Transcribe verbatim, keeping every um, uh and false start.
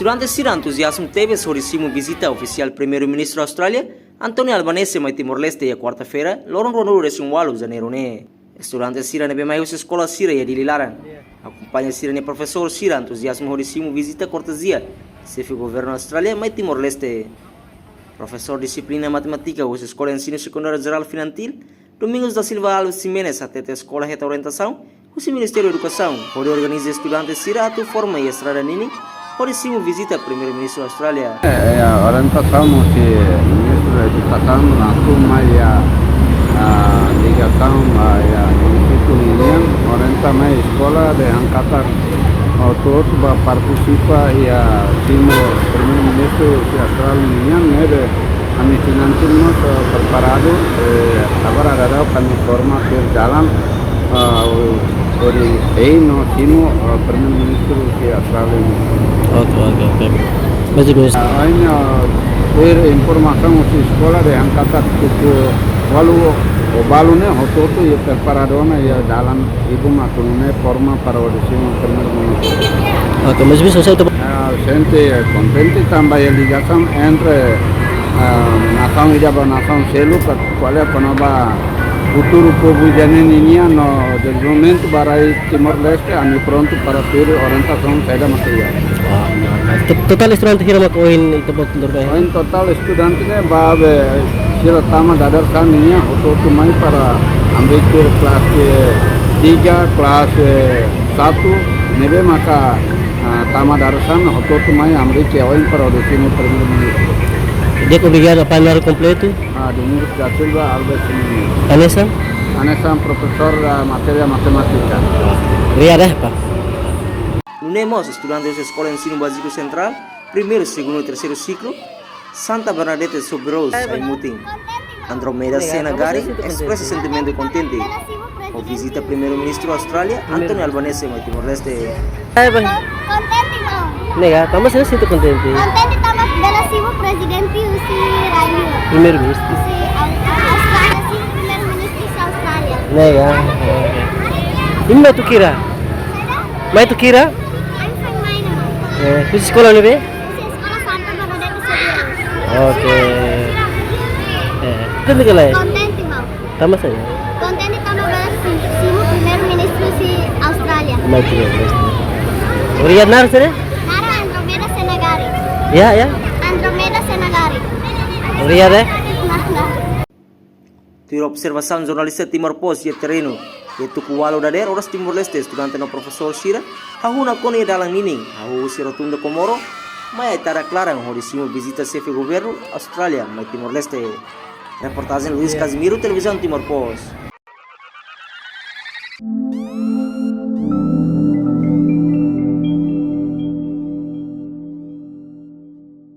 Estudante sira entuziazmu tebes hodi simu vizita ofisiál Primeiru-Ministru Austrália, Anthony Albanese, mai Timor-Leste iha kuarta-feira, loron ruanulu-resin-ualu Janeiru ne'e. Estudante sira ne'ebé mai husi eskola sira iha Dili laran, akompaña sira-nia profesór sira entuziazmu hodi simu vizita kortezia Xefe Governu Austrália mai Timor-Leste. Profesór dixiplina Matemátika husi Eskola Ensinu Sekundáriu Jerál Finantil, Domingos da Silva Alves Ximenes, hatete eskola hetan orientasaun husi Ministériu Edukasaun hodi organiza estudante sira atu forma iha estrada ninin hodi simu vizita Primeiru-Ministru Austrália. Eh, eh, orientasaun husi Ministru Edukasaun, langsung mai iha, ah, ligasaun, ah, iha munisípiu ninian, orienta mai eskola dehan katak hotu-hotu bá partisipa iha simu Primeiru-Ministru husi Austrália ninian, ne'ebé ami tinan tin mós, eh, preparadu, eh, agora daudaun ami forma tuir dalan, ah, hodi hein no simu, ah, Primeiru-Ministru husi Austrália ninian. Oke, oke, oke. Mas, mas Ah, ohin, ah, tuir informasaun husi eskola dehan katak tuku ualu, o balu ne'e hotu-hotu iha preparadu ona iha dalan ibun atu nune'e forma para hodi simu Primeiru-Ministru. Oke, mas bisa saya tu Ah, sente kontente tanba iha ligasaun entre, ah, nasaun ida ba nasaun seluk, ka kual iha kona-ba futuru povu ida-ne'e ninian no dezenvolvimentu ba rai Timor-Leste, ami prontu para tuir orientasaun saida mak iha. Ah, to-, totál estudante hira mak ohin ita-boot dorme? Ohin totál estudante ne'e ba be sira tama dadeer-saan ninian hotu-hotu mai para hamriik tuir klase tiga, klase satu, ne'ebé maka, ah, tama dadeer-saan hotu-hotu mai hamriik iha oin para hodi simu Primeiru-Ministru. Di'ak, obrigadu, Apanhar kompletu. Ah, Domingos da Silva Alves Ximenes. Hanesan? Hanesan profesór, ah, matéria matemátika. Obrigadu, eh, Pa. Nune'e mós, estudante husi Eskola Ensinu Báziku Sentrál, primeiru, segundu i terseiru siklu, Santa Bernadette Sobrous, Aimutin, Andromeda Sena Gari, espresa sentimentu kontente ho vizita Primeiru-Ministru Austrália, Anthony Albanese, mai Timor-Leste. Ai, bai. Kontente, irmão. Nega, tanba saida sente kontente? Kontente tanba bele simu prezidente husi rai. Primeiro-Ministro. Husi Au-, Austrália, simu Primeiru-Ministru husi Austrália. Nega. Imi mai tuir hira? Saida? Mai tuir hira? Ami foin mai ona, irmão. Eh, husi eskola ne'ebé? Husi eskola Santa Bernadette Sobrous. Oke. Eh, kontente ka lae? Kontente, irmão. Tanba saida? Kontente tanba bele si-, simu Primeiru-Ministru husi Austrália. Mai Timor-Leste. Obrigadu, naran saida? Naran Andromeda Sena Gari. Ya, ya. Andromeda Sena Gari. Obrigadu, eh. Nada. Tuir observasaun jornalista Timor Post iha terrenu, iha tuku ualu dadeer oras Timor-Leste, estudante no profesór sira hahú nakonu iha dalan ninin, hahú husi Rotunda Comoro, mai Aitarak laran hodi simu vizita Xefe Governu Austrália mai Timor-Leste. Reportajen Luis Casimiro, Televizaun Timor Post.